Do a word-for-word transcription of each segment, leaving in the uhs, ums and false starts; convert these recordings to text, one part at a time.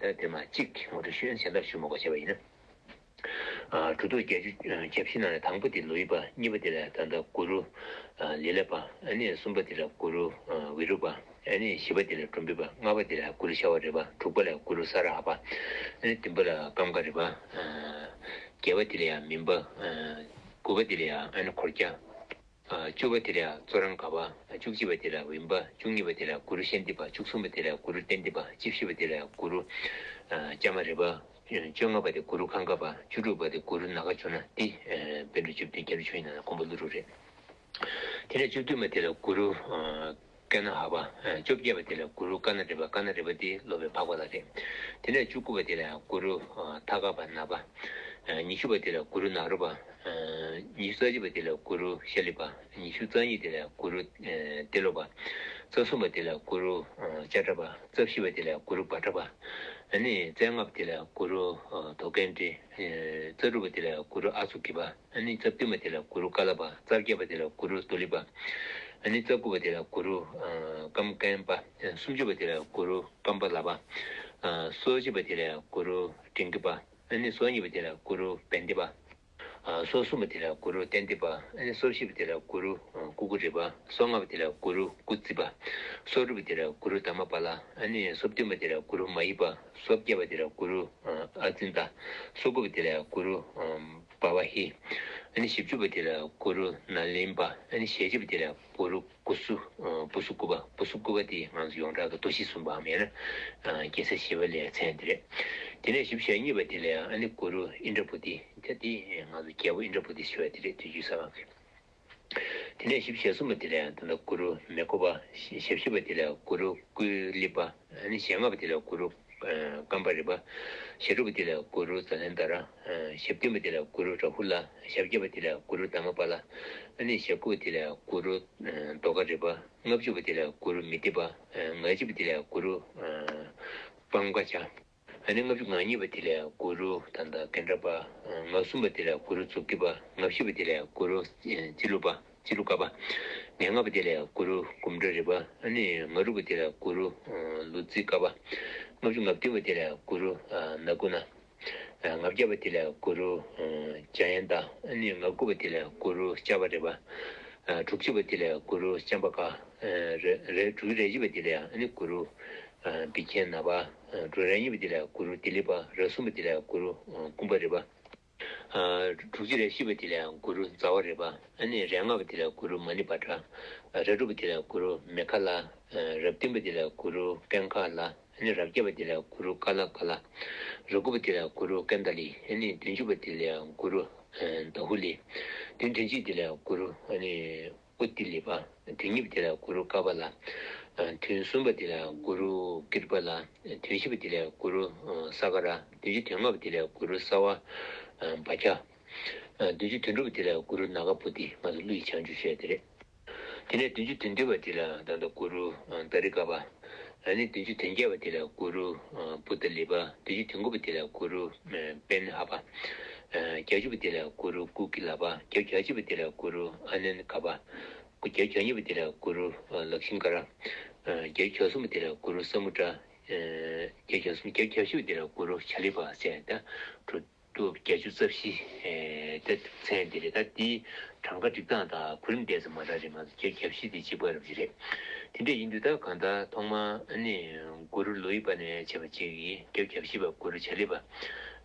ད་དེ་མ་གཅིག་ངོ་སྤྲོད་ཞུས་ན་གཞན་དག་ཞུ་མ་དགོས་བྱས་པ་ཡིན་ན། ཨ་གྲུབ་ཐོབ་བརྒྱད་ཅུ་གྱ་བཞི་ནང་ནས་དང་པོ་དེ་ལོ་དབྱིབས་པ། གཉིས་པ་དེ་ལ་ད་ལྟ་གུ་རུ་ཨ་ལི་ལ་པ། ཨ་ནི་གསུམ་པ་དེ་ལ་གུ་རུ་ཨ་བི་རུ་པ། ཨ་ནི་བཞི་པ་དེ་ལ་ཀྲུམ་བི་པ། ལྔ་པ་དེ་ལ་གུ་རུ་ཤ་བ་རི་པ། དྲུག་པ་ལ་གུ་རུ་ས་ར་ཧ་པ། ཨ་ནི་བདུན་པ་ལ་ཀམ་ཀ་རི་པ། ཨ་བརྒྱད་པ་དེ་ལ་ཡང་མིན་པ། ཨ་དགུ་པ་དེ་ལ་ཡང་ཨ་ནི་གོར་ཀྱ། ཨ་བཅུ་པ་དེ་ལ་ཡང་ཙོ་རང་ག་པ། བཅུ་གཅིག་པ་དེ་ལ་བིམ་པ། བཅུ་གཉིས་པ་དེ་ལ་གུ་རུ་ཤན་ཏི་པ། བཅུ་གསུམ་པ་དེ་ལ་གུ་རུ་ཏན་ཏི་པ། བཅུ་བཞི་པ་དེ་ལ་གུ་རུ་ཨ་ཅ་མ་རི་པ། བཅོ་ལྔ་པ་དེ་གུ་རུ་ཁང་ཀ་པ། བཅུ་དྲུག་པ་དེ་གུ་རུ་ནཱ་ག་ཇོ་ན། འདི་ཨ་པཎ་གྲུབ་བཅུ་བདུན་བརྒྱད་ཅུ་གྱ་བཞི་ནང་ལ་དགོངས་པ་ཀླུ་སྒྲུབ་རེད། དེ་ནས་བཅུ་བདུན་པ་དེ་ལ་གུ་རུ་ཨ་ཀ་ན་ཧ་པ། ཨ་བཅོ་བརྒྱད་པ་དེ་ལ་གུ་རུ་ཀ་ན་རི་པ། ཀ་ན་རི་པ་དེ་སློབ་དཔོན་འཕགས་པ་ལགས་རེད། དེ་ནས་བཅུ་དགུ་པ་དེ་ལ་གུ་རུ་ཨ་ཐ་ག་པ་ན་པ། ཨ་ཉི་ཤུ་པ་དེ་ལ་གུ་རུ་ནཱ་རོ་པ། ཨ་ཉི་ཤུ་རྩ་གཅིག་པ་དེ་ལ་གུ་རུ་ཤ་ལི་པ། ཉི་ཤུ་རྩ་གཉིས་དེ་ལ་གུ་རུ་ཨ་ཏེ་ལོ་པ། རྩ་གསུམ་པ་དེ་ལ་གུ་རུ་ཨ་ཅ་ཏྲ་པ། རྩ་བཞི་པ་དེ་ལ་གུ་རུ་བྷ་ཏྲ་པ། ཨ་ནི་རྩ་ལྔ་པ་དེ་ལ་གུ་རུ་ཨ་དོ་ཀན་ཏྲི། ཨ་རྩ་དྲུག་པ་དེ་ལ་གུ་རུ་ཨ་སུ་གི་པ། ཨ་ནི་རྩ་བདུན་པ་དེ་ལ་གུ་རུ་ཀ་ལ་པ། རྩ་བརྒྱད་པ་དེ་ལ་གུ་རུ་ཏུ་ལི་པ། ཨ་ནི་རྩ་དགུ་པ་དེ་ལ་གུ་རུ་ཨ་ཀམ་ཀན་པ། ཨ་སུམ་ཅུ་པ་དེ་ལ་གུ་རུ་ཀམ་པ་ལ་པ། ཨ་སོ་བཞི་པ་དེ་ལ་གུ་རུ་ཀྲིང་ཀི་པ། ཨ་ནི་སོ་གཉིས་པ་དེ་ལ་གུ་རུ་བན་དེ་པ། ཨ་སོ་གསུམ་པ་དེ་ལ་གུ་རུ་ཏན་ཏི་པ། ཨ་ནི་སོ་བཞི་པ་དེ་ལ་གུ་རུ་ཨ་ཀུ་ཀུ་རི་པ། སོ་ལྔ་པ་དེ་ལ་གུ་རུ་ཀུ་ཙི་པ། སོ་དྲུག་པ་དེ་ལ་གུ་རུ་དྷརྨ་པཱ་ལ། ཨ་ནི་སོ་བདུན་པ་དེ་ལ་གུ་རུ་མ་ཧི་པ། སོ་བརྒྱད་པ་དེ་ལ་གུ་རུ་ཨ་ཨ་ཙིན་ཏ། སོ་དགུ་པ་དེ་ལ་གུ་རུ་ཨ་བ་བ་ཧི། ཨ་ནི་བཞི་བཅུ་པ་དེ་ལ་གུ་རུ་ན་ལིམ་པ། ཨ་ནི་ཞེ་བཞི་པ་དེ་ལ་གུ་རུ་གུ་སུ། ཨ་བུ་སུ་ཀུ་པ། བུ་སུ་ཀུ་པ་དེ་ང་ཚོ་ཡོངས་གྲགས་ཀྱི་ཏོ་ཤི་གསུམ་པའམ་ཡང་ན་ཨ་རྒྱལ་སྲས་བཞི་པ་ལའི་མཚན་དེ་རེད། དེ་ནས་བཞི་བཅུ་ཞེ་གཉིས་པ་དེ་ལ་ཡང་ཨ་ནི་གུ་རུ་ཨིནྡྲ་བྷུ་ཏི། ད་དེ་ང་ཚོ་རྒྱལ་པོ་ཨིནྡྲ་བྷུ་ཏི་ཞུ་བ་དེ་རེད། དུས་རྒྱུན་གསང་སྔགས་ཀྱི། དེ་ནས་བཞི་བཅུ་ཞེ་གསུམ་པ་དེ་ལ་ཡང་ད་ལྟ་གུ་རུ་མེ་ཀོ་པ། ཞེ་བཞི་པ་དེ་ལ་གུ་རུ་ཀུ་ལི་པ། ཨ་ནི་ཞེ་ལྔ་པ་དེ་ལ་གུ་རུ་ཨ་ཀམ་པ་རི་པ། ཞེ་དྲུག་པ་དེ་ལ་གུ་རུ་ཛ་ལན་ད་ར། ཨ་ཞེ་བདུན་པ་དེ་ལ་གུ་རུ་ར་ཧུ་ལ། ཞེ་བརྒྱད་པ་དེ་ལ་གུ་རུ་དྷརྨ་པཱ་ལ། ཨ་ནི་ཞེ་དགུ་པ་དེ་ལ་གུ་རུ་ཨ་དོ་ག་རི་པ། ལྔ་བཅུ་པ་དེ་ལ་གུ་རུ་མི་ཏི་པ། ཨ་ལྔ་བཅུ་པ་དེ་ལ་གུ་རུ་ཨ་པང་ཀ་ཇ། ཨ་ནི་ལྔ་བཅུ་ང་གཉིས་པ་དེ་ལ་གུ་རུ་ད་ལྟ་གེན་དྲ་པ། ལྔ་གསུམ་པ་དེ་ལ་གུ་རུ་ཛུ་ཀི་པ། ལྔ་བཞི་པ་དེ་ལ་གུ་རུ་ཙི་ལུ་པ། ཙི་ལུ་ཀ་པ། ང་ལྔ་པ་དེ་ལ་གུ་རུ་ཀུམ་དྲ་རི་པ། ཨ་ནི་ང་དྲུག་པ་དེ་ལ་གུ་རུ་ལུ་ཙི་ཀ་པ། ལྔ་བཅུ་ང་བདུན་པ་དེ་ལ་གུ་རུ་ན་ཀུ་ན། ལྔ་བརྒྱ་པ་དེ་ལ་གུ་རུ་ཇ་ཡན་ཏ། ཨ་ནི་ང་དགུ་པ་དེ་ལ་གུ་རུ་ལྕགས་པ་རི་པ། དྲུག་ཅུ་པ་དེ་ལ་གུ་རུ་ལྕམ་པ་ཀ། རེ་རེ་དྲུག་ཅུ་རེ་བཞི་པ་དེ་ལ་ཨ་ནི་གུ་རུ་བི་ཁྱེ་ན་པ། དྲུག་རེ་གཉིས་པ་དེ་ལ་གུ་རུ་ཏི་ལི་པ། རེ་གསུམ་པ་དེ་ལ་གུ་རུ་ཀུམ་པ་རི་པ། དྲུག་ཅུ་རེ་བཞི་པ་དེ་ལ་གུ་རུ་ཛ་བ་རི་པ། ཨ་ནི་རེ་ལྔ་པ་དེ་ལ་གུ་རུ་མ་ཎི་པ་ཏྲ། རེ་དྲུག་པ་དེ་ལ་གུ་རུ་མེ་ཁ་ལ། རེ་བདུན་པ་དེ་ལ་གུ་རུ་ཀན་ཁ་ལ། ཨ་ནི་རེ་བརྒྱད་པ་དེ་ལ་གུ་རུ་ཀ་ལ་ཀ་ལ། རེ་དགུ་པ་དེ་ལ་གུ་རུ་ཀན་ད་ལི། ཨ་ནི་བདུན་ཅུ་པ་དེ་ལ་གུ་རུ་ཨ་དྷ་ཧུ་ལི། བདུན་དོན་གཅིག་དེ་ལ་གུ་རུ་ཨ་ནི་ཨུ་ཏི་ལི་པ། དོན་གཉིས་པ་དེ་ལ་གུ་རུ་ཀ་པ་ལ། དོན་གསུམ་པ་དེ་ལ་གུ་རུ་ཀིར་པ་ལ། དོན་བཞི་པ་དེ་ལ་གུ་རུ་ས་ཀ་ར། དོན་བཞི་དོན་ལྔ་པ་དེ་ལ་གུ་རུ་ས་བ་བྷ་ཁྱ། དོན་བཞི་དོན་དྲུག་པ་དེ་ལ་གུ་རུ་ནཱ་ག་བོ་དྷི། ང་ཚོ་ཀླུ་ཡི་བྱང་ཆུབ་ཞུ་ཡ་དེ་རེད། དེ་ནས་བདུན་ཅུ་དོན་བདུན་པ་དེ་ལ་ད་ལྟ་གུ་རུ་ཨ་ཏཱ་རི་ཀ་པ། ཨ་ནི་བདུན་ཅུ་དོན་བརྒྱད་པ་དེ་ལ་གུ་རུ་ཨ་བུ་ཏ་ལི་པ། བདུན་ཅུ་དོན་དགུ་པ་དེ་ལ་གུ་རུ་ཨ་པེན་ཧ་པ། ཨ་བརྒྱད་ཅུ་པ་དེ་ལ་གུ་རུ་ཀུ་ཀི་ལ་པ། བརྒྱད་བརྒྱད་ཅུ་པ་དེ་ལ་གུ་རུ་ཨ་ནན་ཀ་པ། བརྒྱད་བརྒྱད་གཉིས་པ་དེ་ལ་གུ་རུ་ཨ་ལག་ཤིང་ཀ་ར། ཨ་བརྒྱད་བརྒྱད་གསུམ་པ་དེ་ལ་གུ་རུ་ས་མུ་ཏྲ། ཨ་བརྒྱད་བརྒྱད་གསུམ། བརྒྱད་བརྒྱད་བཞི་པ་དེ་ལ་གུ་རུ་ཆ་ལི་པ་ཟེར་ད་གྲུབ། ཏུ་བརྒྱད་ཅུ་རྩ་བཞི། ཨེ་དེ་མཚན་འདི་རེད། ད་འདི་གྲངས་ཀ་སྒྲིག་སྟངས་དང་གོ་རིམ་དེ་ཚོ་མ་འདྲ་རེད། མ་གཏོགས་བརྒྱད་བརྒྱད་བཞི་དེ་གཅིག་པ་རབ་ཅིག་རེད། དེ་འདྲ་ཡིན་དུས་ད་གང་ལྟར་ཐོག་མར་ཨ་ནི་གུ་རུ་ལོ་ཡི་པ་ནས་བྱས་པ་ཅིག་གིས་བརྒྱད་བརྒྱད་བཞི་པ་གུ་རུ་ཆ་ལི་པ།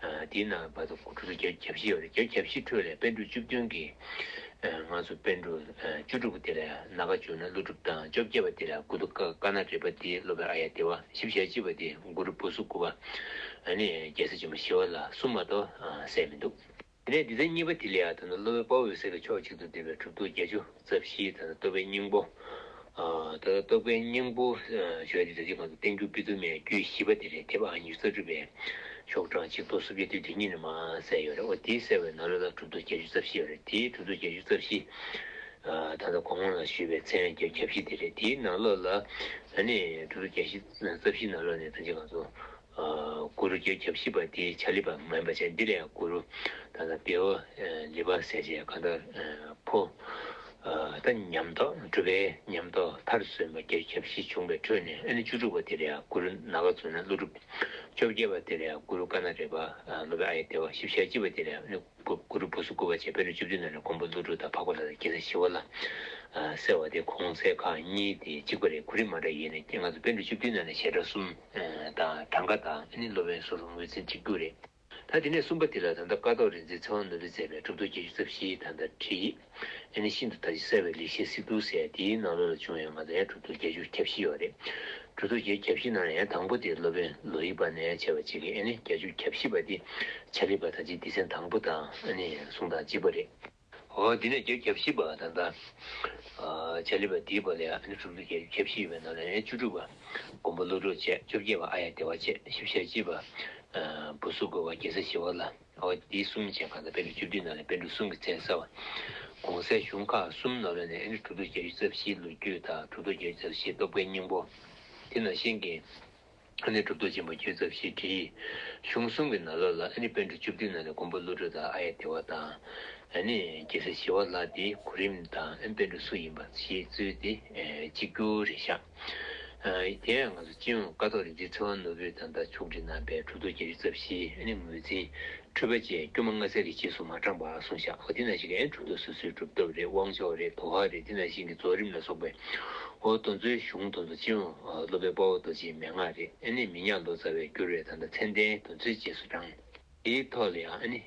ཨ་དེའི་ནང་བར་དུ་གྲུབ་ཐོབ་བརྒྱད་བརྒྱད་བཞི་ཡོད་རེད། བརྒྱད་བརྒྱད་བཞི་ཁྲོད་ལས་པཎ་གྲུབ་བཅུ་བདུན་གྱི་ཨ་ང་ཚོ་པཎ་གྲུབ་ཨ་བཅུ་དྲུག་པོ་དེ་ལ་ནཱ་ག་ཇོ་ན་ཀླུ་སྒྲུབ་དང་། བཅོ་བརྒྱད་པ་དེ་ལ་གུ་རུ་ཀ་ཀ་ན་རི་པ་དེ་སློབ་དཔོན་ཨཱརྱ་དེ་བ། བཞི་བཅུ་ཞེ་གཅིག་པ་དེ་གུ་རུ་བུ་སུ་ཀུ་པ། ཨ་ནི་རྒྱལ་སྲས་ཆེན་པོ་ཞི་བ་ལྷ། གསུམ་མ་གཏོགས་ཨ་གསལ་མི་འདུག་དེ་ནས་སྡེ་ཚན་གཉིས་པ་དེ་ལ་ཡང་ད་ནི་སློབ་དཔོན་དཔའ་བོའི་སྲས་ཀྱི་མཆོག་གཅིག་ཏུ་བསྡུས་པའི་གྲུབ་ཐོབ་བརྒྱད་ཅུ་རྩ་བཞི། ད་ནི་རྟོགས་པའི་སྙིང་པོ། ཨ་ད་ནི་རྟོགས་པའི་སྙིང་པོ་ཞུ་བ་དེ་ད་ཅི་ང་ཚོ་བསྟན་འགྱུར་དཔེ་ཚོགས་མའི་རྒྱུད་བཞི་པ་དེ་རེད། ཐེག་པ་ཨ་ཉི་ཤུ་རྩ་དྲུག་པའི་ཤོག་གྲངས་གཅིག་པོ་སུམ་བརྒྱ་དོན་བདུན་གཉིས་ནས་མར་གསལ་ཡོད་རེད། འོ་དེའི་གསལ་བའི་ནང་ལོགས་ལ་གྲུབ་ཐོབ་བརྒྱད་ཅུ་རྩ་བཞི་ཡོད་རེད། དེའི་གྲུབ་ཐོབ་བརྒྱད་ཅུ་རྩ་བཞི། ཨ་ད་ལྟ་གོང་ལ་ཞུས་པའི་མཚན་བརྒྱད་བརྒྱད་བཞི་དེ་རེད། དེའི་ནང་ལོགས་ལ་ཨ་ནི་གྲུབ་ཐོབ་བརྒྱད་བཞི་རྩ་བཞི་ནང་ལོགས་ནས་ད་ཅི་ང་ཚོ་ཨ་གུ་རུ་བརྒྱད་བརྒྱད་བཞི་པ་དེ་ཆ་ལི་པ་མ་ཡིན་པ་བྱས། འདི་ལ་ཡང་གུ་རུ་ད་ལྟ་བེའུ་ལི་པ་ཟེར་བྱས་གང་ལྟར་ཕོ་ ད་ཉམས་རྟོགས་གྲུབ་པའི་ཉམས་རྟོགས་མཐར་སོན་པ་བརྒྱད་ཅུ་གྱ་བཞི་བྱུང་བའི་ཁྲོད་ནས། ཨ་ནི་བཅུ་དྲུག་པ་དེ་ལ་ཡང་གུ་རུ་ནཱ་ག་ཙུ་ན་ཀླུ་སྒྲུབ། བཅོ་བརྒྱད་པ་དེ་ལ་ཡང་གུ་རུ་ཀ་ན་རེ་པ་སློབ་དཔོན་ཨཱརྱ་དེ་བ། བཞི་བཅུ་ཞེ་གཅིག་པ་དེ་ལ་ཡང་ཨ་ནི་གུ་གུ་རུ་བུ་སུ་ཀུ་པ་བཅས་པཎ་གྲུབ་བཅུ་བདུན་ནང་ནས་མགོན་པོ་ཀླུ་སྒྲུབ་དང་འཕགས་པ་ལྷ་དང་རྒྱལ་སྲས་ཞི་བ་ལྷ་ཟེར་བ་དེ་གོང་གསལ་ཁག་གཉིས་དེ་གཅིག་པ་རེད། གོ་རིམ་མ་འདྲ་ཡིན་ནའི་ང་ཚོ་པཎ་གྲུབ་བཅུ་བདུན་ནང་ནས་བྱེ་བྲག་གསུམ་དང་གྲངས་ཀ་དང་ཨ་ནི་སློབ་དཔོན་སོ་སོ་ངོས་འཛིན་གཅིག་གྱུར་རེད། ད་དེ་ནས་གསུམ་པ་དེ་ལ་ད་ལྟ་ཀཿཐོག་རིག་འཛིན་ཚེ་དབང་ནོར་བུས་མཛད་པའི་གྲུབ་ཐོབ་བརྒྱད་ཅུ་རྩ་བཞིའི་ད་ལྟ་ཁྲིད་ཡིག་ཨ་ནི་ཤིན་ཏུ་དར་ཞིང་གསལ་བའི་ལེགས་བཤད་སི་ཏུ་ཟེར་དེའི་ནང་ལོགས་ལ་བྱུང་བའི་ང་ཚོ་ཡང་གྲུབ་ཐོབ་བརྒྱད་ཅུ་གྱ་བཞི་ཡོད་རེད། གྲུབ་ཐོབ་བརྒྱད་ཅུ་གྱ་བཞི་ནང་ལ་ཡང་དང་པོ་དེ་སློབ་དཔོན་ལོ་ཡི་པ་ནས་བྱས་པ་གཅིག་གིས། ཨ་ནི་བརྒྱད་ཅུ་གྱ་བཞི་པ་དེ་བྱ་ལས་པ་ད་ཅི་སྡེ་ཚན་དང་པོ་དང་ཨ་ནི་གསུང་སྟངས་གཅིག་པ་རེད། འོ་དེ་ནས་བརྒྱད་ཅུ་གྱ་བཞི་པ་ད་ལྟ་བྱ་ལས་པ་དེའི་བར་ལ་ཡང་ཨ་ནི་གྲུབ་ཐོབ་བརྒྱད་ཅུ་གྱ་བཞི་ཡོད་པའི་ནང་ལ་ཡང་བཅུ་དྲུག་པ་མགོན་པོ་ཀླུ་སྒྲུབ་བཅས། བཅོ་བརྒྱད་པ་ཨཱརྱ་དེ་བ་བཅས། བཞི་བཅུ་ཞེ་གཅིག་པ་བུ་སུ་ཀུ་པ་རྒྱལ་སྲས་ཞི་བ་ལྷ། འོ་དེ་གསུམ་བྱས་གང་ལྟར་པཎ་གྲུབ་བཅུ་བདུན་ནང་ནས་པཎ་གྲུབ་གསུམ་གྱི་མཚན་གསལ་བ། གོང་གསལ་གཞུང་ཁག་གསུམ་ནང་ལོགས་ནས་ཨ་ནི་གྲུབ་ཐོབ་བརྒྱད་ཅུ་རྩ་བཞིའི་ལོ་རྒྱུས་དང་། གྲུབ་ཐོབ་བརྒྱད་ཅུ་རྩ་བཞིའི་རྟོགས་པའི་སྙིང་པོ། དེ་ནང་བཞིན་གྱི་ཨ་ནི་གྲུབ་ཐོབ་ཆེན་པོ་བརྒྱད་ཅུ་རྩ་བཞིའི་ཁྲིད་ཡིག། གཞུང་གསུམ་གྱི་ནང་ལོགས་ལ་ཨ་ནི་པཎ་གྲུབ་བཅུ་བདུན་ནང་ནས་མགོན་པོ་ཀླུ་སྒྲུབ་དང་ཨཱརྱ་དེ་བ་དང་། ཨ་ནི་རྒྱལ་སྲས་ཞི་བ་ལྷ་དེ་གོ་རིམ་དང་། ཨ་ནི་པཎ་གྲུབ་སུ་ཡིན་པ་ཞེས་ཚུལ་དེ་གཅིག་གྱུར་རེད་ཤག་དེ་ཡང་ང་ཚོ་སྤྱི་ཡོངས་ཀཿཐོག་རིག་འཛིན་ཚེ་དབང་ནོར་བུས་ད་ལྟ་ཕྱོགས་སྒྲིག་གནང་བའི་གྲུབ་ཐོབ་བརྒྱད་ཅུ་རྩ་བཞི་ཨ་ནི་ངོས་འཛིན་འཁྲུལ་པ་ཅན་དཀྱུས་མ་ལྔ་ཚན་གྱི་རྗེས་སུ་མ་འབྲངས་པ་གསུངས་ཤག་འོ་དེ་ནང་བཞིན་གྱི་ཨ་ནི་གྲུབ་ཐོབ་སོ་སོའི་གྲུབ་ཐོབ་རེད། དབང་ཆོག་རེད། དོ་ཧ་རེད། དེ་ནང་བཞིན་གྱི་རྫོགས་རིམ་ལ་སོགས་པའི་འོ་དེ་ཚོའི་གཞུང་དེ་ཚོ་སྤྱི་ཡོངས་སློབ་དཔོན་དཔའ་བོ་རྡོ་རྗེའི་མན་ངག་རེད། ཨ་ནི་མི་ཉག་ལོ་ཙཱ་བས་བསྒྱུར་བའི་ད་ལྟ་མཚན་ལྡན་དེ་ཚོའི་རྗེས་སུ་འབྲངས། དེའི་ཐོག་ལ་ཡང་ཨ་ནི་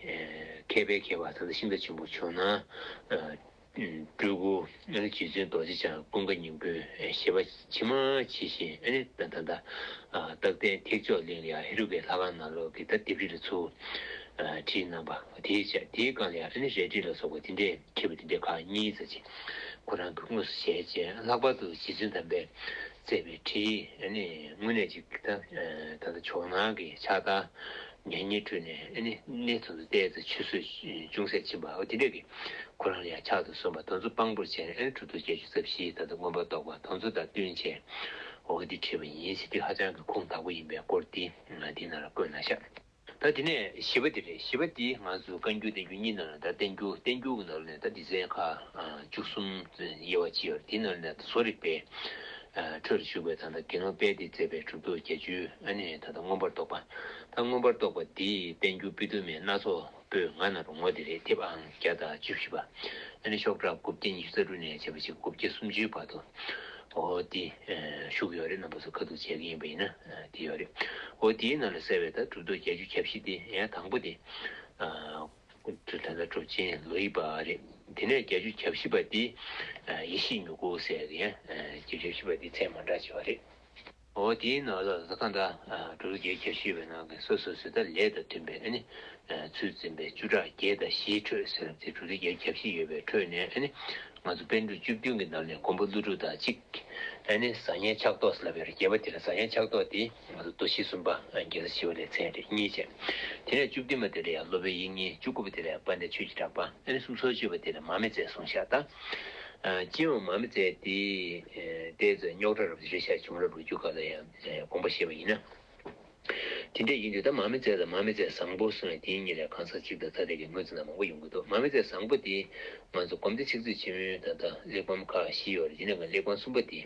མཁས་པའི་མཁས་པ་ད་ལྟ་ཤིང་རྟ་ཆེན་པོ་ཇོ་ནང་། སྤྲུལ་སྐུ་ཨ་ནི་རྗེ་བཙུན་རྡོ་རྗེ་འཆང་། ཀུན་དགའ་སྙིང་པོའི་བཞེད་པ་ཇི་མ་ཇི་བཞིན་ཨ་ནི་ད་ད་ད་རྟག་བརྟན་ཐེག་མཆོག་གླིང་ལ་ཡང་ཧེ་རུ་ཀའི་ལྷ་ཁང་ནང་ལོགས་ཀྱི་ད་ལྡེབས་རིས་ལ་ཚུར་བྲིས་གནང་པ་དེའི་ཆ། དེའི་སྒང་ལ་ཡང་ཨ་ནི་རས་བྲིས་ལ་སོགས་པ་དེ་འདྲའི་མཁས་པ་དེ་འདྲའི་ཁག་གཉིས་ཙམ་ཅིག་ཁོ་རང་གིས་དངོས་སུ་བཞེས་བྱས། ལྷག་པར་དུ་རྗེ་བཙུན་དམ་པས་མཛད་པའི་ཁྲིད་ཡིག་ཨ་ནི་དངོས་གནས་ཅིག་ད་ད་ལྟ་ཇོ་ནང་གི་ཕྱག་རྟགས་ཉན་ཉན་ཁྲོད་ནས་ཨ་ནི་གནས་ཚུལ་དེ་ཏོག་ཙམ་ཆུད་ཟོས་ཅུང་ཟད་ཕྱིན་པ། འོ་དེ་འདྲ་གི་ཁོ་རང་ལ་ཡང་ཕྱག་ཏུ་སོན་པ་དེ་ཚོ་དཔང་པོར་བྱས་ནས་ཨ་ནི་གྲུབ་ཐོབ་བརྒྱད་ཅུ་རྩ་བཞི་ད་ལྟ་མངོན་པར་རྟོགས་པ་དེ་ཚོ་དང་བསྟུན་བྱས། འོ་འདི་བྲིས་པ་ཡིན་ཟེར་དུས་ཧ་ཅང་གི་ཁུངས་དག་པོ་ཡིན་པའི་སྐོར་འདི་ང་འདི་ནང་ལ་བཀོད་གནང་ཤག་ད་དེ་ནས་བཞི་པ་དེ་རེད། བཞི་པ་འདི་ང་ཚོ་བཀའ་འགྱུར་བསྟན་འགྱུར་གཉིས་ནང་ལ། ད་བསྟན་འགྱུར་བསྟན་འགྱུར་གྱི་ནང་ལ་ནས་ད་སྡེ་ཚན་ཁག་བཅུ་གསུམ་དབྱེ་བ་ཕྱེ་ཡོད་རེད། དེ་ནང་ལ་ནས་བཟོ་རིག་པའི་ཁྲོད་དུ་བཞུགས་པའི་ད་ལྟ་དགེ་སློང་དཔལ་ལྡན་མཛད་པའི་གྲུབ་ཐོབ་བརྒྱད་ཅུ་ཨ་ནི་ད་ལྟ་མངོན་པར་རྟོགས་པ། ད་མངོན་པར་རྟོགས་པ་འདི་བསྟན་འགྱུར་པོད་དུ་མའི་སྣ་ཚོགས་པོད་ལྔ་ནང་རུ་ངོ་དེ་རེད། དེབ་ཨང་བརྒྱ་དང་བཅུ་བཞི་པ། ཨ་ནི་ཤོག་གྲངས་དགུ་བརྒྱ་ཉི་ཤུ་རྩ་དྲུག་ནས་བྱས་པ་ཞིག་དགུ་བརྒྱ་སུམ་ཅུའི་བར་དུ། འོ་དེ་བཞུགས་ཡོད་རེད། རྣམ་པ་ཚོ་ཁ་ཐུག་བྱེད་ཀྱི་ཡིན་པ་ཡིན་ན་དེ་ཡོད་རེད། འོ་དེའི་ནང་ལ་གསལ་བའི་ད་གྲུབ་ཐོབ་བརྒྱད་ཅུ་གྱ་བཞི་དེ་ཡང་དང་པོ་དེ། ད་ལྟ་གྲུབ་ཆེན་ལོ་ཡི་པ་རེད། དེ་ནས་བརྒྱད་ཅུ་གྱ་བཞི་པ་དེ་ཡེ་ཤེས་མྱུ་གུ་ཟེར་ཡང་བརྒྱད་ཅུ་གྱ་བཞི་པ་དེ་མཚན་མ་འདྲ་ཅིག་ཡོད་རེད། འོ་དེའི་ནང་ལ་ད་གང་ལྟར་གྲུབ་ཐོབ་བརྒྱད་ཅུ་གྱ་བཞི་པའི་ནང་གི་སོ་སོ་སོ་ད་ལས་དང་མཐུན་པའི་ཨ་ནི་ཚུལ་འཛིན་པའི་བཅུ་ཕྲག་བརྒྱད་དང་བཞིའི་ཁྲོད་ཟེར་ཏེ་གྲུབ་ཐོབ་བརྒྱད་ཅུ་གྱ་བཞི་ཡོད་པའི་ཁྲོད་ནས་ཨ་ནི་ང་ཚོ་པཎ་གྲུབ་བཅུ་བདུན་གྱི་ནང་ནས་མགོན་པོ་ཀླུ་སྒྲུབ་དང་གཅིག་ཨ་ནི་བཟང་ངན་ཕྱག་རྟོགས་ལབ་པའི་བརྒྱད་པ་དེ་ལ་བཟང་ངན་ཕྱག་རྟོགས་དེ་ང་ཚོ་མདོ་བཞི་གསུམ་པ་རྒྱལ་སྲས་ཞི་བ་ལྷའི་མཚན་རེད། གཉིས་བྱས། དེ་ནས་བཅུ་བདུན་པ་དེ་ལ་ཡང་སློབ་དཔོན་དབྱིག་གཉེན། བཅུ་དགུ་པ་དེ་ལ་ཡང་དཔལ་ལྡན་ཆོས་ཀྱི་གྲགས་པ། ཨ་ནི་སུམ་ཅུ་སོ་གཅིག་པ་དེ་ལ་མར་མེ་མཛད་གསུངས་ཤག་ད་སྤྱི་ཡོངས་མར་མེ་མཛད་དེ་ཏོག་ཙམ་རྙོག་དྲ་རབ་རེད་ཤག་བྱུང་རབས་ལོ་རྒྱུས་སྐབས་ལ་ཡང་དགོངས་པ་བཞེས་པ་ཡིན་ན། དེ་འདྲ་ཡིན་དུས་ད་མར་མེ་མཛད་དང་མར་མེ་མཛད་བཟང་པོ་གསུངས་ཡ་དེའི་གཉིས་ལ་གང་ཟག་གཅིག་དང་ཐ་དད་ཀྱི་ངོས་འཛིན་ན་མང་པོ་ཡོང་གི་འདུག་མར་མེ་མཛད་བཟང་པོ་དེ་ང་ཚོ་སྒོམ་སྡེ་ཚིག་མཛོད་ཆེན་མོའི་ད་ལྟ་གླེགས་བམ་ཁག་བཞི་ཡོད་རེད། དེ་ནས་གླེགས་བམ་གསུམ་པ་དེ་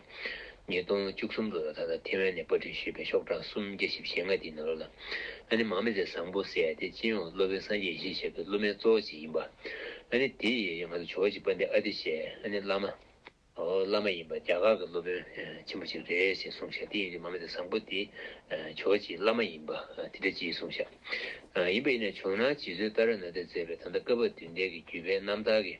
ཉིས་སྟོང་བཅུ་གསུམ་ལོ་ལ་ད་ལྟ་ཐེ་ཝན་ནས་པར་སྐྲུན་ཞུས་པའི་ཤོག་གྲངས་སུམ་བརྒྱ་བཞི་བཅུ་ཞེ་ལྔ་དེའི་ནང་ལོགས་ལ། ཨ་ནི་མར་མེ་མཛད་བཟང་པོ་ཟེར་ཡ་དེ་སྤྱི་ཡོངས་སློབ་དཔོན་སངས་རྒྱས་ཡེ་ཤེས་ཞབས་ཀྱི་སློབ་མའི་གཙོ་བོ་ཅིག་ཡིན་པ། ཨ་ནི་དེ་ཡི་ང་ཚོ་ཇོ་བོ་རྗེ་དཔལ་ལྡན་ཨ་ཏི་ཤའི་ཨ་ནི་བླ་མ། ཨོ་བླ་མ་ཡིན་པ་རྒྱ་གར་གྱི་སློབ་དཔོན་ཆེན་པོ་ཅིག་རེད་ཅེས་གསུངས་ཤག་དེ་ཡིན་དུས་མར་མེ་མཛད་བཟང་པོ་དེ་ཇོ་བོ་རྗེའི་བླ་མ་ཡིན་པ་དེ་འདྲ་ཅིག་གསུངས་ཤག་ཡིན་པ་ཡིན་ན་ཇོ་ནང་རྗེ་བཙུན་ཏཱ་ར་ནཱ་ཐས་མཛད་པའི་ད་ལྟ་བཀའ་བབས་བདུན་ལྡན་གྱི་བརྒྱུད་པའི་རྣམ་ཐར་གྱི་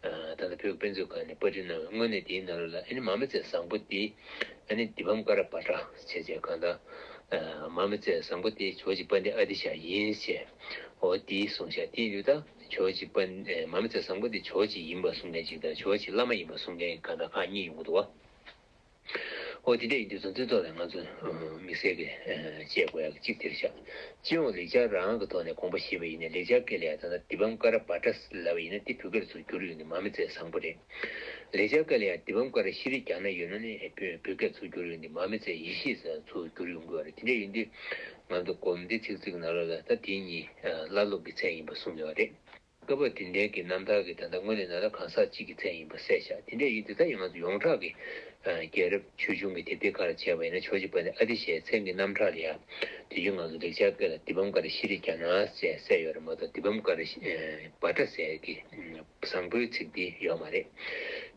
ད་ལྟ་བོད་ཀྱི་དཔེ་མཛོད་ཁང་ནས་པར་སྐྲུན་གནང་བའི་དངོས་གནས་དེའི་ནང་ལོགས་ལ་ཨ་ནི་མར་མེ་མཛད་བཟང་པོ་དེ་ཨ་ནི་དི་བཾ་ཀ་ར་བྷ་དྲ་བྱས་བྱས་གང་ལྟར་མར་མེ་མཛད་བཟང་པོ་དེ་ཇོ་བོ་རྗེ་དཔལ་ལྡན་ཨ་ཏི་ཤ་ཡིན་ཞེས་འོ་དེ་གསུངས་ཤག་དེ་ཡིན་དུས་ད། ཇོ་བོ་རྗེ་དཔལ་ཨེ་མར་མེ་མཛད་བཟང་པོ་དེ་ཇོ་བོ་རྗེ་ཡིན་པ་གསུང་མཁན་ཅིག་དང་ཇོ་བོ་རྗེ་བླ་མ་ཡིན་པ་གསུང་མཁན་གང་ལྟར་ཁག་གཉིས་ཡོང་གི་འདུག་བ། ཨོ་དེ་འདྲ་ཡིན་དུས་ཚོད་འདི་ཐོག་ནས་ང་ཚོ་དམིགས་བསལ་གྱི་ཨེ་བཤད་དགོས་ཡག་གཅིག་དེ་རེད་ཤག་སྤྱི་ཡོངས་ལེགས་སྦྱར་རང་གི་ཐོག་ནས་དགོངས་པ་བཞེས་པ་ཡིན་ན་ལེགས་སྦྱར་སྐད་ལ་ཡང་ད་ལྟ་དི་བཾ་ཀ་ར་བྷ་དྲ་ལབ་པ་ཡིན་ན་དེ་བོད་སྐད་ཚུར་བསྒྱུར་ཡོང་དུས་མར་མེ་མཛད་བཟང་པོ་རེད། ལེགས་སྦྱར་སྐད་ལ་ཡང་དི་བཾ་ཀ་ར་ཤྲཱི་ཛྙཱ་ན་ཡོད་ན་ནི་བོད་སྐད་ཚུར་བསྒྱུར་ཡོང་དུས་མར་མེ་མཛད་ཡེ་ཤེས་ཟེར་ཚུར་བསྒྱུར་ཡོང་གི་ཡོད་རེད། དེ་འདྲ་ཡིན་དུས་ང་ཚོ་སྒོམ་སྡེ་ཚིག་མཛོད་ཀྱི་ནང་ལོགས་ལ་ད་དེ་གཉིས་བླ་སློབ་ཀྱི་མཚན་ཡིན་པ་གསུངས་ཡོད་རེད། སྐབས་བབ་དེ་འདྲའི་གི་རྣམ་ཐར་གྱི་ད་ལྟ་དངོས་གནས་ནང་ལ་གང་ཟག་གཅིག་གི་མཚན་ཡིན་པ་གསལ་བཞག་དེ་འདྲ་ཡིན་དུས་ད་ཡང་ང་ཚོ་ཡོངས་གྲགས་ཀྱི་རྒྱལ་རབས་ཆོས་འབྱུང་གི་དེབ་ཐེར་ཁག་ལ་བྱས་པ་ཡིན་ན་ཇོ་བོ་རྗེ་དཔལ་ལྡན་ཨ་ཏི་ཤའི་མཚན་གྱི་རྣམ་གྲངས་ལ་ཡང་དུས་རྒྱུན་ང་ཚོ་ལེགས་སྦྱར་སྐད་ལ་དཱི་པཾ་ཀ་ར་ཤྲཱི་ཛྙཱ་ན་ཟེར་གསལ་ཡོད་རེད་མ་གཏོགས། དཱི་པཾ་ཀ་ར་ཤྲཱི་བྷ་དྲ་ཟེར་གྱི་བཟང་པོའི་ཚིག་འདི་ཡོད་མ་རེད།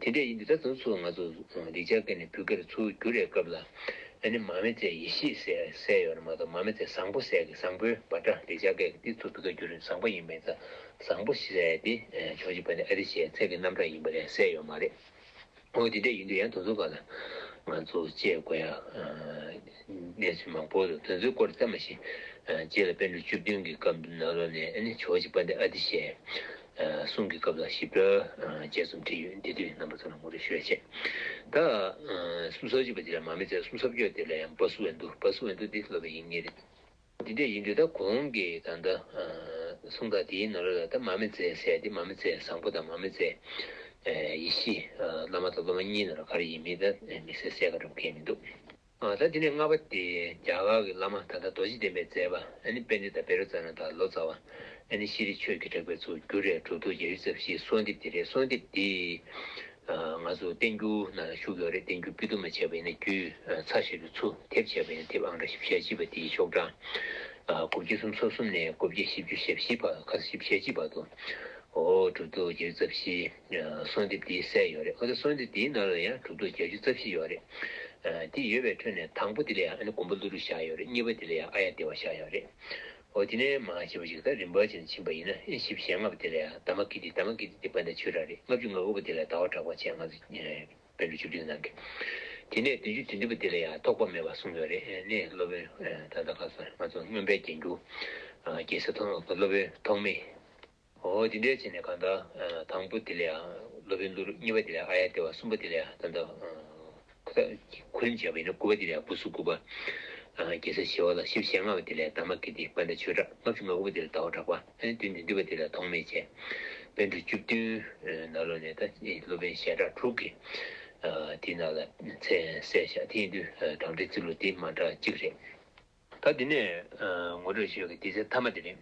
དེ་འདྲ་ཡིན་དུས་ད་དུང་ཚུར་ང་ཚོ་ལེགས་སྦྱར་སྐད་ནས་བོད་སྐད་ལ་ཚུར་བསྒྱུར་བའི་སྐབས་ལ། ཨ་ནི་མར་མེ་མཛད་ཡེ་ཤེས་ཟེར་གསལ་ཡོད་རེད་མ་གཏོགས། མར་མེ་མཛད་བཟང་པོ་ཟེར་གྱི་བཟང་པོའི་བྷ་དྲ་ལེགས་སྦྱར་སྐད་ཀྱི་འདི་ཚུར་བོད་སྐད་བསྒྱུར་ནས་བཟང་པོ་ཡིན་པས་ཙང་བཟང་པོ་ཟེར་ཏེ་ཇོ་བོ་རྗེ་དཔལ་ལྡན་ཨ་ཏི་ཤའི་མཚན་གྱི་རྣམ་གྲངས་ཡིན་པ་ལས་གསལ་ཡོད་མ་རེད། འོ་དེ་འདྲ་ཡིན་དུས་ཡང་དེ་ཚོ་སྒང་ལ་ང་ཚོ་དཔྱད་དགོས་ཡ་གནས་ཚུལ་མང་པོ་འདུག་དེ་ཚོའི་སྐོར་ཙམ་མ་ཞིག་རྗེས་ལ་པཎ་གྲུབ་བཅུ་བདུན་གྱི་སྐབས་ནང་ལོགས་ནས་ཨ་ནི་ཇོ་བོ་རྗེ་དཔལ་ལྡན་ཨ་ཏི་ཤའི་གསུང་གི་སྐབས་ལ་ཞིབ་ཕྲ་ཨ་དཔྱད་རྩོམ་བྲིས་ཡོད། འདི་དུས་རྣམ་པ་ཚོ་ལ་ངོ་སྤྲོད་ཞུ་ཡ་བྱས། ད་ཨ་སུམ་ཅུ་སོ་གཅིག་པ་དེ་ལ་མར་མེ་མཛད། སུམ་ཅུ་སོ་བརྒྱད་དེ་ལ་ཡང་བ་སུ་བན་དུ། བ་སུ་བན་དུ་འདི་སློབ་དཔོན་དབྱིག་གཉེན་རེད། འདི་འདྲ་ཡིན་དུས་ད་གོང་གི་ད་ལྟ་ཨ་གསུང་སྟངས་དེའི་ནང་ལོགས་ལ་ད་མར་མེ་མཛད་ཟེར་དེ་མར་མེ་མཛད་བཟང་པོ་དང་མར་མེ་མཛད་ཨ་ཡེ་ཤེས་ཨ་བླ་མ་དང་སློབ་མ་གཉིས་ནང་ལ་ག་རེ་ཡིན་མིན་ད་དམིགས་བསལ་གསལ་ཁ་འགྲོ་མཁན་མི་འདུག་ཨ་ད་དེ་ནས་ལྔ་པ་དེ་རྒྱ་གར་གྱི་བླ་མ་ད་ལྟ་རྡོ་རྗེ་གདན་པའི་མཛད་པ་ཨ་ནི་པཎྜི་ཏ་བཻ་རོ་ཙ་ན་དང་ལོ་ཙཱ་བ་ཨ་ནི་ཤྲཱི་ཆོས་ཀྱི་གྲགས་པས་ཚུར་བསྒྱུར་བའི་གྲུབ་ཐོབ་བརྒྱད་ཅུ་རྩ་བཞིའི་གསོལ་འདེབས་དེ་རེད། གསོལ་འདེབས་འདི་ཨ་ང་ཚོ་བསྟན་འགྱུར་ནང་ལ་བཞུགས་ཡོད་རེད། བསྟན་འགྱུར་དཔེ་ཐུབ་མ་བྱས་པ་ཡིན་ན་རྒྱུད་ཨ་ཚ་ཞེས་པའི་ཚུ་དེབ་བྱས་པ་ཡིན་ན་དེབ་ཨང་གྲངས་བཞི་བཅུ་ཞེ་གཅིག་པ་དེའི་ཤོག་གྲངས་ཨ་དགུ་བརྒྱ་སུམ་ཅུ་སོ་གསུམ་ནས་དགུ་བརྒྱ་བཞི་བཅུ་ཞེ་བཞི་བར་ཁ་བཞི་བཅུ་ཞེ་གཅིག་བར་དུ་ཨོ་གྲུབ་ཐོབ་བརྒྱད་ཅུ་རྩ་བཞི་ཨ་གསོལ་འདེབས་འདི་གསལ་ཡོད་རེད། ཨོ་ད་གསོལ་འདེབས་འདིའི་ནང་ལ་ཡང་གྲུབ་ཐོབ་བརྒྱད་ཅུ་རྩ་བཞི་ཡོད་རེད། ཨ་འདི་ཡོད་པའི་ཁྲོད་ནས་དང་པོ་དེ་ལ་ཡང་ཨ་ནི་མགོན་པོ་ཀླུ་སྒྲུབ་བཞག་ཡོད་རེད། གཉིས་པ་དེ་ལ་ཡང་ཨཱརྱ་དེ་བ་བཞག་ཡོད་རེད། འོ་དེ་ནས་མར་ཞེས་པ་ཞིག་ད་རིམ་པ་བྱས་ནས་ཕྱིན་པ་ཡིན་ན་ཨེ་བཞི་བཅུ་ཞེ་ལྔ་པ་དེ་ལ་ཡང་དྷརྨ་ཀིརྟི། དྷརྨ་ཀིརྟི་དེ་དཔལ་ལྡན་ཆོས་གྲགས་རེད། ལྔ་བཅུ་ང་དགུ་པ་དེ་ལ་ཟླ་བ་གྲགས་པ་བྱས། ང་ཚོ་ཨེ་པཎ་གྲུབ་བཅུ་བདུན་ནང་གི། དེ་ནས་བདུན་ཅུ་དོན་བདུན་པ་དེ་ལ་ཡང་ཐོགས་པ་མེད་པ་གསུངས་ཡོད་རེད། ཨེ་ནས་སློབ་དཔོན་ཨེ་ད་ལྟ་ཁ་སང་ང་ཚོ་མངོན་པའི་རྒྱན་གྱུར་ཨ་རྒྱལ་སྲས་ཐོགས་སློབ་དཔོན་ཐོགས་མེད། འོ་དེ་འདྲའི་བྱས་ནས་གང་ལྟར་ཨ་དང་པོ་དེ་ལ་ཡང་སློབ་དཔོན་ཀླུ་སྒྲུབ། གཉིས་པ་དེ་ལ་ཡང་ཨཱརྱ་དེ་བ། གསུམ་པ་དེ་ལ་ཡང་ད་ལྟ་ཨ་ཁོ་ཐག་གོ་རིམ་བྱས་པ་ཡིན་ན་དགུ་པ་དེ་ལ་ཡང་བུ་སུ་ཀུ་པ། ཨ་རྒྱལ་སྲས་ཞི་བ་ལྷ། བཞི་བཅུ་ཞེ་ལྔ་པ་དེ་ལ་ཡང་དྷརྨ་ཀིརྟི་དཔལ་ལྡན་ཆོས་གྲགས། ལྔ་བཅུ་ང་དགུ་པ་དེ་ལ་ཟླ་བ་གྲགས་པ། ཨ་ནི་བདུན་ཅུ་དོན་བདུན་པ་དེ་ལ་ཐོགས་མེད་བྱས། པཎ་གྲུབ་བཅུ་བདུན་ནང་ལོགས་ནས་ད་སློབ་དཔོན་ཞལ་གྲངས་དྲུག་གི་ཨ་དེའི་ནང་ལ་མཚན་གསལ་བཞག་དེ་ཡིན་དུས་ཨ་གྲངས་འདྲེན་རྩིས་ལུགས་དེ་མ་འདྲ་གཅིག་རེད། ད་འདི་ནས་ཨ་ངོ་སྤྲོད་ཞུ་ཡག་གི་སྡེ་ཚན་མཐའ་མ་དེ་རེད།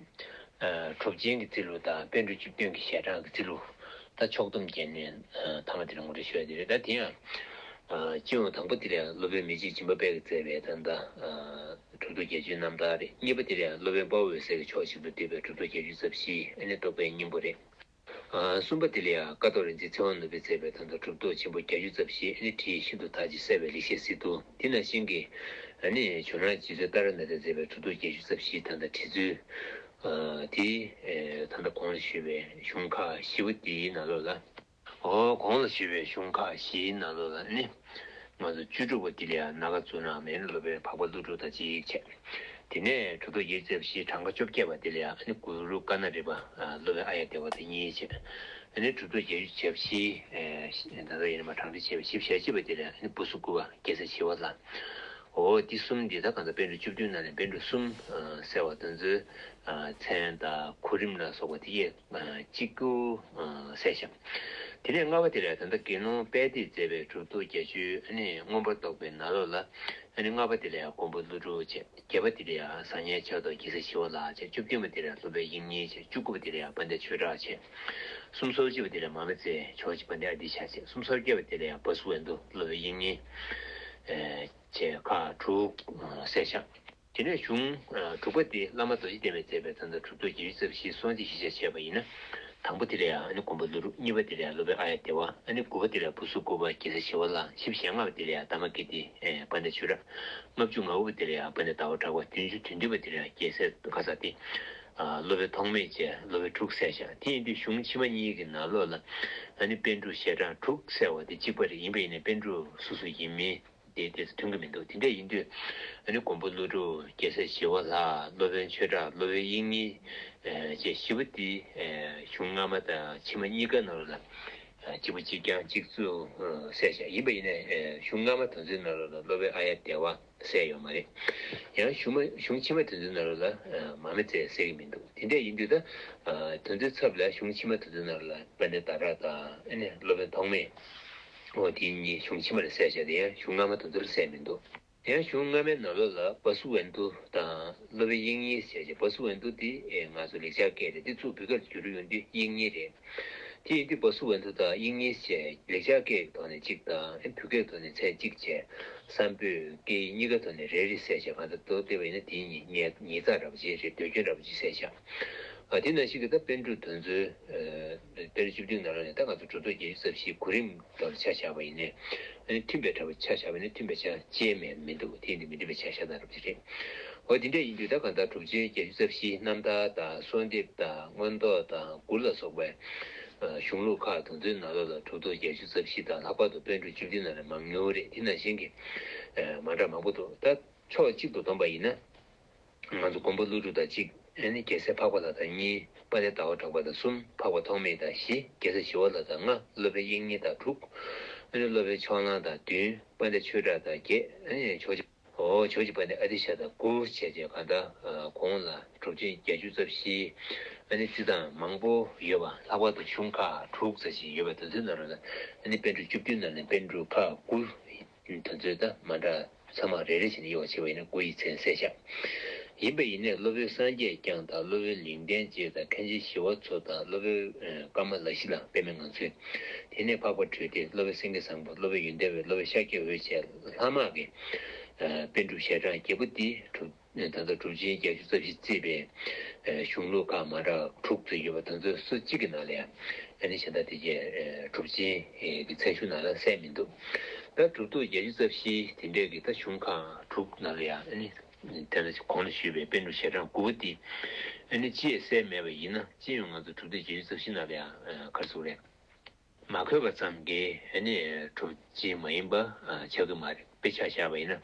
ཨ་གྲུབ་ཆེན་གྱི་རྩིས་ལུགས་དང་པཎ་གྲུབ་བཅུ་བདུན་གྱི་ཞལ་གྲངས་ཀྱི་རྩིས་ལུགས། ད་ཕྱོགས་བསྡོམས་བརྒྱབ་ནས་ཨ་མཐའ་མ་དེ་རེད། ངོ་སྤྲོད་ཞུ་ཡག་དེ་རེད། ད་དེ་ཡང་ཨ་སྤྱི་ཡོངས་དང་པོ་དེ་ལ་སློབ་དཔོན་མི་རྗེ་སྦྱིན་པ་དཔལ་གྱིས་མཛད་པའི་ད་ལྟ་ཨ་གྲུབ་ཐོབ་བརྒྱད་ཅུའི་རྣམ་ཐར་རེད། གཉིས་པ་དེ་ལ་ཡང་སློབ་དཔོན་དཔའ་བོ་འོད་ཟེར་གྱིས་ཕྱོགས་གཅིག་ཏུ་བསྡུས་པའི་གྲུབ་ཐོབ་བརྒྱད་ཅུ་རྩ་བཞི། ཨ་ནི་རྟོགས་པའི་སྙིང་པོ་རེད། ཨ་གསུམ་པ་དེ་ལ་ཡང་ཀཿཐོག་རིག་འཛིན་ཚེ་དབང་ནོར་བུས་མཛད་པའི་ད་ལྟ་གྲུབ་ཐོབ་ཆེན་པོ་བརྒྱད་ཅུ་རྩ་བཞི། ཨ་ནི་དྲི་ཡིས་ཤིན་ཏུ་དག་ཅིང་གསལ་བའི་ལེགས་བཤད་སི་ཏུ། དེ་ནང་བཞིན་གྱི་ཨ་ནི་ཇོ་ནང་རྗེ་བཙུན་ཏཱ་ར་ནཱ་ཐས་མཛད་པའི་གྲུབ་ཐོབ་བརྒྱད་ཅུ་རྩ་བཞི། ད་ལྟ་བྲིས་ཚུལ་ཨ་དེ་ཨེ་ད་ལྟ་གོང་ལ་ཞུས་པའི་གཞུང་ཁག་བཞི་པོ་དེའི་ནང་ལོགས་ལ། འོ་གོང་ལ་ཞུས་པའི་གཞུང་ཁག་བཞིའི་ནང་ལོགས་ལ་ནི། ང་ཚོ་བཅུ་དྲུག་པ་དེ་ལ་ཡང་ནཱ་ག་ཛུ་ན་མེན་སློབ་དཔོན་འཕགས་པ་ཀླུ་སྒྲུབ་དང་གཅིག་བྱས། དེ་ནས་གྲུབ་ཐོབ་བརྒྱད་ཅུ་རྩ་བཞིའི་གྲངས་ཀ་བཅོ་བརྒྱད་པ་དེ་ལ་ཡང་ཨ་ནི་གུ་རུ་ཀ་ན་རི་པ་སློབ་དཔོན་ཨཱརྱ་དེ་བ་དང་གཉིས་བྱས། ཨ་ནི་གྲུབ་ཐོབ་བརྒྱད་ཅུ་གྱ་བཞི་ད་ལྟ་ཡིན་ན་མ་གྲངས་འདྲེན་བྱས་པའི་བཞི་བཅུ་ཞེ་གཅིག་པ་དེ་ལ་ཡང་ཨ་ནི་བུ་སུ་ཀུ་པ་རྒྱལ་སྲས་ཞི་བ་ལྷ། འོ་འདི་གསུམ་འདི་ད་གང་ལྟར་པཎ་གྲུབ་བཅུ་བདུན་ནང་ནས་པཎ་གྲུབ་གསུམ་གསལ་བ་དེ་ཚོའི་མཚན་དང་གོ་རིམ་ལ་སོགས་པ་དེ་གས། གཅིག་གྱུར་གསལ་བཞག་དེ་ནས་ལྔ་པ་དེ་ལ་ད་ལྟ་དགེ་སློང་དཔལ་ལྡན་མཛད་པའི་གྲུབ་ཐོབ་བརྒྱད་ཅུ་ཨ་ནི་མངོན་པར་རྟོགས་པའི་ནང་ལོགས་ལ། ཨ་ནི་ལྔ་པ་དེ་ལ་ཡང་མགོན་པོ་ཀླུ་སྒྲུབ་བྱས། བརྒྱད་པ་དེ་ལ་ཡང་ཟབ་ཉལ་ཕྱག་རྡོར་རྒྱལ་སྲས་ཞི་བ་ལྷ་བྱས། བཅུ་བདུན་པ་དེ་ལ་ཡང་སློབ་དཔོན་དབྱིག་གཉེན་བྱས། བཅུ་དགུ་པ་དེ་ལ་ཡང་དཔལ་ལྡན་ཆོས་གྲགས་བྱས། སུམ་ཅུ་སོ་གཅིག་པ་དེ་ལ་ཡང་མར་མེ་མཛད་ཇོ་བོ་རྗེ་དཔལ་ལྡན་ཨ་ཏི་ཤ་བྱས། སུམ་ཅུ་སོ་བརྒྱད་པ་དེ་ལ་ཡང་བ་སུ་བན་དུ་སློབ་དཔོན་དབྱིག་གཉེན་བྱས། ཁག་དྲུག་གསལ་བཞག་དེ་ནས་གཞུང་ཨ་དྲུག་པ་དེ་བླ་མ་རྡོ་རྗེ་གདན་པས་མཛད་པའི་ད་ལྟ་གྲུབ་ཐོབ་བརྒྱད་ཅུ་རྩ་བཞིའི་གསོལ་འདེབས་གཞིར་བཞག་བྱས་པ་ཡིན་ན། དང་པོ་དེ་ལ་ཡང་ཨ་ནི་མགོན་པོ་ཀླུ་སྒྲུབ། གཉིས་པ་དེ་ལ་ཡང་སློབ་དཔོན་ཨཱརྱ་དེ་བ། ཨ་ནི་དགུ་པ་དེ་ལ་ཡང་བུ་སུ་ཀུ་པ་རྒྱལ་སྲས་ཞི་བ་ལྷ། བཞི་བཅུ་ཞེ་ལྔ་པ་དེ་ལ་ཡང་དྷརྨ་ཀིརྟི་ཨེ་དཔལ་ལྡན་ཆོས་གྲགས། ལྔ་བཅུ་ང་དགུ་པ་དེ་ལ་ཡང་དཔལ་ལྡན་ཟླ་བ་གྲགས་པ། བདུན་ཅུ་དོན་བདུན་པ་དེ་ལ་ཡང་རྒྱལ་སྲས་ཁ་ས་ཏེ། ཨ་སློབ་དཔོན་ཐོགས་མེད་བཅས་སློབ་དཔོན་དྲུག་གསལ་བཞག་དེ་ཡིན་དུས་གཞུང་ཕྱི་མ་གཉིས་ཀྱི་ནང་ལོགས་ལ་ཨ་ནི་པཎ་གྲུབ་ཞལ་གྲངས་དྲུག་གསལ་བ་དེ་གཅིག་པ་རེད། ཡིན་པ་ཡིན་ནའི་པཎ་གྲུབ་སོ་སོ་ཡིན་མིན། དེ་དེ་ཚོ་མཐུན་གྱི་མི་འདུག་དེ་འདྲ་ཡིན་དུས་ཨ་ནི་མགོན་པོ་ཀླུ་སྒྲུབ། རྒྱལ་སྲས་ཞི་བ་ལྷ། སློབ་དཔོན་ཆོས་གྲགས། སློབ་དཔོན་དབྱིག་གཉེན་ཨེ་བཅས་བཞི་པོ་དེ་ཨེ་གཞུང་སྔ་མ་དང་ཕྱི་མ་གཉིས་ཀ་ནང་ལ་ཨ་གཅིག་པ་གཅིག་རྐྱང་གཅིག་མཚུངས་ཨ་གསལ་བཞག་ཡིན་པ་ཡིན་ནའི་ཨེ་གཞུང་སྔ་མ་དེ་ཚོའི་ནང་ལ་སློབ་དཔོན་ཨཱརྱ་དེ་བ་གསལ་ཡོད་མ་རེད། ཡང་གཞུང་མ་གཞུང་ཕྱི་མ་དེ་ཚོའི་ནང་ལ་ཨ་མར་མེ་མཛད་གསལ་གྱི་མི་འདུག་དེ་འདྲ་ཡིན་དུས་ད་ཨ་དེ་ཚོའི་ཚབ་ལ་གཞུང་ཕྱི་མ་དེ་ཚོའི་ནང་ལ་དཔལ་ལྡན་ཟླ་གྲགས་དང་ཨ་ནི་སློབ་དཔོན་ཐོགས་མེད། འོ་དེ་གཉིས་གཞུང་ཕྱི་མ་ལ་གསལ་བཞག་དེ་ཡང་གཞུང་སྔ་མ་དེ་ཚོ་ལ་གསལ་མི་འདུག་ཡང་གཞུང་སྔ་མའི་ནང་ལོགས་ལ་བ་སུ་ཝན་དུ་དང་སློབ་དཔོན་དབྱིག་གཉེན་ཟེར་བྱས། བ་སུ་ཝན་དུ་དེ་ཨེ་ང་ཚོ་ལེགས་སྦྱར་སྐད་རེད། དེ་ཚུར་བོད་སྐད་ལ་བསྒྱུར་ཡོང་དུས་དབྱིག་གཉེན་རེད། དེ་ཡིན་དུས་བ་སུ་ཝན་དུ་དང་དབྱིག་གཉེན་ཟེར་ལེགས་སྦྱར་སྐད་ཀྱི་ཐོག་ནས་གཅིག་དང་ཨེ་བོད་སྐད་ཐོག་ནས་མཚན་གཅིག་བྱས། སམ་བྷོ་ཊ་སྐད་ཡིག་གཉིས་ཀ་ཐོག་ནས་རེ་རེ་བསྲེས་བྱས་གང་ལྟར་མདོར་བསྡུས་པ་ཡིན་ན་དེ་གཉིས་ཉེ་ཉེ་ཚབ་འདྲ་པོ་ཅིག་རེད། ཟློས་སྐྱོན་འདྲ་པོ་ཅིག་བསྲེས་བཞག་ཨ་དེ་ནང་བཞིན་གྱི་ད་པཎ་གྲུབ་དོན་མཛོད་ཨ་པཎ་གྲུབ་བཅུ་བདུན་ནང་ལོགས་ནས་ད་ང་ཚོ་གྲུབ་ཐོབ་བརྒྱད་ཅུ་རྩ་བཞི་གོ་རིམ་ལྟར་ཆ་བཞག་པ་ཡིན་ནའི། ཨ་ནི་མཐུན་པའི་འདྲ་པོ་ཆ་བཞག་པ་ཡིན་ན་མཐུན་པའི་ཆ་ཅན་མེད་མི་འདུག་དེ་ཡིན་དུས་མི་མཐུན་པའི་ཆ་བཞག་སྟངས་འདྲ་པོ་ཅིག་རེད། འོ་དེ་འདྲ་ཡིན་དུས་ད་གང་ལྟར་གྲུབ་ཆེན་བརྒྱད་ཅུ་རྩ་བཞིའི་རྣམ་ཐར་དང་གསོལ་འདེབས་དང་མངོན་རྟོགས་དང་མགུར་ལ་སོགས་པའི་ཨ་གཞུང་ལུགས་ཁག་དེ་ཚོའི་ནང་ལོགས་ལ་གྲུབ་ཐོབ་བརྒྱད་ཅུ་རྩ་བཞི་དང་ལྷག་པར་དུ་པཎ་གྲུབ་བཅུ་བདུན་ནང་ལ་མང་ཉུང་རེད། དེ་ནང་བཞིན་གྱི་ཨ་མ་འདྲ་མང་པོ་འདུག་ད་ཕྱོགས་གཅིག་ཏུ་བསྡོམས་པ་ཡིན་ན། ང་ཚོ་མགོན་པོ་ཀླུ་སྒྲུབ་དང་གཅིག་ཨ་ནི་རྒྱལ་སྲས་འཕགས་པ་ལྷ་དང་གཉིས། དཔལ་ལྡན་ཟླ་བ་གྲགས་པ་དང་གསུམ། འཕགས་པ་ཐོགས་མེད་དང་བཞི། རྒྱལ་སྲས་ཞི་བ་ལྷ་དང་ལྔ། སློབ་དཔོན་དབྱིག་གཉེན་དང་དྲུག་ཨ་ནི་སློབ་དཔོན་ཕྱོགས་གླང་དང་བདུན། དཔལ་ལྡན་ཆོས་གྲགས་དང་བརྒྱད། ཨ་ནི་ཕྱོགས་ཀྱི་འོ་ཕྱོགས་ཀྱི་དཔལ་ལྡན་ཨ་ཏི་ཤ་དང་དགུ་བྱས་རྗེས་གང་ལྟར་གོང་ལ་གྲུབ་ཆེན་བརྒྱད་ཅུ་རྩ་བཞི་ཨ་ནི་རྩི་སྟངས་མང་པོ་ཡོད་པ། ལྷག་པར་དུ་གཞུང་ཁག་དྲུག་ཙམ་ཞིག་ཡོད་པ་དེ་ཚོའི་ནང་ལ་ཨ་ནི་པཎ་གྲུབ་བཅུ་བདུན་ནང་ནས་པཎ་གྲུབ་ཁག་དགུ། དེ་ཚོའི་ད་མ་འདྲ་ཚང་མ་རེ་རེ་བྱས་ནས་དབྱེ་བ་ཕྱེ་བ་ཡིན་ན་དགུ་ཡི་མཚན་གསལ་བཞག་ཡིན་པ་ཡིན་ནའི་སློབ་དཔོན་སངས་རྒྱས་བསྐྱངས་དང་སློབ་དཔོན་ལུང་བསྟན་རྗེ་དང་མཁན་ཆེན་ཞི་བ་འཚོ་དང་སློབ་དཔོན་ཀ་མ་ལ་ཤཱི་ལ་དཔེ་མེད་ངང་ཚུལ། དེ་ནས་འཕགས་པ་གྲོལ་སྡེ། སློབ་དཔོན་སེང་གེ་བཟང་པོ། སློབ་དཔོན་ཡོན་ཏན་འོད། སློབ་དཔོན་ཤཱཀྱ་འོད་བཅས་ལྷག་མ་གི་པཎ་གྲུབ་ཞལ་གྲངས་བརྒྱད་པོ་འདི་གྲུབ། ད་ལྟ་གྲུབ་ཆེན་བརྒྱད་ཅུ་རྩ་བཞི་བརྩིས་པའི་གཞུང་ལུགས་ཁག་མ་འདྲ་དྲུག་ཙམ་ཡོད་པ་དེ་ཚོའི་སུ་གཅིག་གི་ནང་ལ་ཡང་ཨ་ནི་གཞན་དག་དེ་གའི་གྲུབ་ཆེན་གྱི་མཚན་གཞུང་ནང་ལ་གསལ་མི་འདུག་ད་གྲུབ་ཐོབ་བརྒྱད་ཅུ་རྩ་བཞི་དེ་འདྲའི་གི་ད་གཞུང་ཁག་དྲུག་ནང་ལ་ཡང་ཨ་ནི་དེ་ལ་གོང་ལ་ཞུས་པའི་པཎ་གྲུབ་ཞལ་གྲངས་དགུ་པོ་འདི་ཨ་ནི་ཅིས་གསལ་མེད་པ་ཡིན་ན། སྤྱི་ཡོངས་ང་ཚོ་གྲུབ་ཐོབ་བརྒྱད་ཅུ་རྩ་བཞི་ནང་ལ་ཡང་ག་རེ་ཟེར་དགོས་རེད། མ་འཁོད་པ་ཙམ་གྱིས་ཨ་ནི་གྲུབ་ཆེན་མ་ཡིན་པ་ཆགས་ཀྱི་མ་རེད། དཔེ་ཆ་བཞག་པ་ཡིན་ན།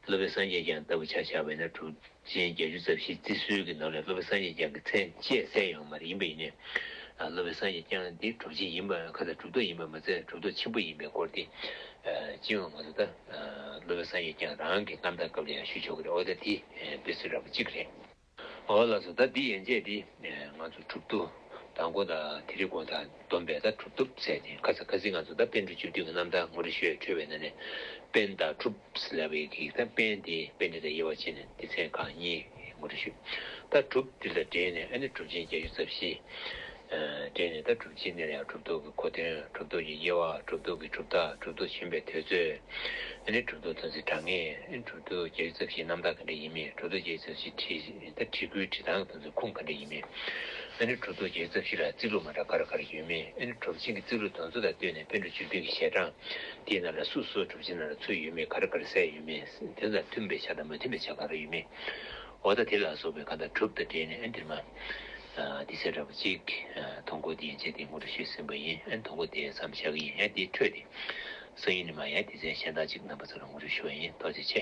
སློབ་དཔོན་སངས་རྒྱས་བསྐྱངས་ལྟ་བུ་ཆ་བཞག་པ་ཡིན་ན། གྲུབ་ཆེན་བརྒྱད་ཅུ་རྩ་བཞི་བརྩི་སྲོལ་གྱི་ནང་ལ་སློབ་དཔོན་སངས་རྒྱས་བསྐྱངས་ཀྱི་མཚན་བཅས་གསལ་ཡོད་མ་རེད། ཡིན་པ་ཡིན་ནའི་སློབ་དཔོན་སངས་རྒྱས་བསྐྱངས་འདི་གྲུབ་ཆེན་ཡིན་པ་ག་ད་གྲུབ་ཐོབ་ཡིན་པ་མ་ཚད་གྲུབ་ཐོབ་ཆེན་པོ་ཡིན་པའི་སྐོར་དེ་སྤྱི་ཡོངས་ང་ཚོ་ད་སློབ་དཔོན་སངས་རྒྱས་བསྐྱངས་རང་གི་རྣམ་ཐར་སྐབས་ལ་ཡང་ཞུ་ཆོག་གི་རེད། འོ་ད་དེ་དཔེ་སྲོལ་འདྲ་པོ་གཅིག་རེད། འོ་ལགས་སོ། ད་འདི་ཡན་ཆད་འདི་ང་ཚོ་གྲུབ་ཐོབ་དང་པོ་དང་དེ་རིང་གོང་དང་བསྡོམས་པས་ད་གྲུབ་ཐོབ་ཟེར་ཏེ། ཁ་ས་ཁ་སང་ང་ཚོ་ད་པཎ་གྲུབ་བཅུ་བདུན་གྱི་རྣམ་ཐར་ངོ་སྤྲོད་ཞུས་འཕྲོས་པའི་ནང་ནས་པཎ་དང་གྲུབ་ཟེར་ལབ་པའི་གི་ད་པཎ་དེ་པཎ་གྲུབ་དང་དབྱེ་བ་ཕྱེ་ནས་སྡེ་ཚན་ཁག་གཉིས་ངོ་སྤྲོད་ཞུས། ད་གྲུབ་འདི་ལ་འབྲེལ་ནས་ཨ་ནི་གྲུབ་ཆེན་བརྒྱད་ཅུ་རྩ་བཞི། འབྲེལ་ནས་ད་གྲུབ་ཆེན་འདི་ལ་ཡང་གྲུབ་ཐོབ་ཀྱི་གོ་དོན། གྲུབ་ཐོབ་ཀྱི་དབྱེ་བ། གྲུབ་ཐོབ་ཀྱི་གྲུབ་རྟགས། གྲུབ་ཐོབ་བྱིན་པའི་དུས་ཚོད། ཨ་ནི་གྲུབ་ཐོབ་དོན་ཚན་གྲངས་ངེས། ཨ་ནི་གྲུབ་ཐོབ་བརྒྱད་ཅུ་རྩ་བཞིའི་རྣམ་ཐར་ག་འདྲ་ཡིན་མིན། གྲུབ་ཐོབ་བརྒྱད་ཅུ་རྩ་བཞིའི་བྲིས་ད་བྲིས་སྐུའི་བྲིས་སྟངས་དེ་ཚོ་ཁུངས་ག་འདྲ་ཡིན་མིན། ཨ་ནི་གྲུབ་ཐོབ་བརྒྱད་ཅུ་རྩ་བཞི་ལ་རྩིས་ལུགས་མ་འདྲ་ག་རེ་ག་རེ་ཡོད་མིན། ཨ་ནི་གྲུབ་ཆེན་གྱི་རྩིས་ལུགས་དེ་ཚོ་དང་བསྟུན་ནས་པཎ་གྲུབ་བཅུ་བདུན་གྱི་ཞལ་གྲངས་དེའི་ནང་ལ་སུ་སུ་གྲུབ་ཆེན་ནང་ལ་ཚུད་ཡོད་མེད། ག་རེ་ག་རེ་གསལ་ཡོད་མེད། དེ་ཚོ་དང་མཐུན་པའི་ཆ་དང་མ་མཐུན་པའི་ཆ་ག་རེ་ཡོད་མེད། འོ་ད་དེ་ལ་སོགས་པའི་གང་ལྟར་གྲུབ་དང་འབྲེལ་ནས་ཨ་ནི་འདིར་མ། ཨ་དེ་ཚེ་འདྲ་པོ་གཅིག་ཨ་ཐོ་འགོད་དེ་ཡན་ཆད་དེ་ངོ་སྤྲོད་ཞུས་ཟིན་པ་ཡིན། ཨ་ནི་ཐོ་འགོད་དེ་མཚམས་བཞག་གི་ཡིན། ཡང་དེའི་འཕྲོས་དེ་སང་ཉིན་ནས་མར་ཡང་སྡེ་ཚན་གཞན་དག་ཅིག་རྣམ་པ་ཚོ་ལ་ངོ་སྤྲོད་ཞུ་བ་ཡིན། ཐུགས་རྗེ་ཆེ།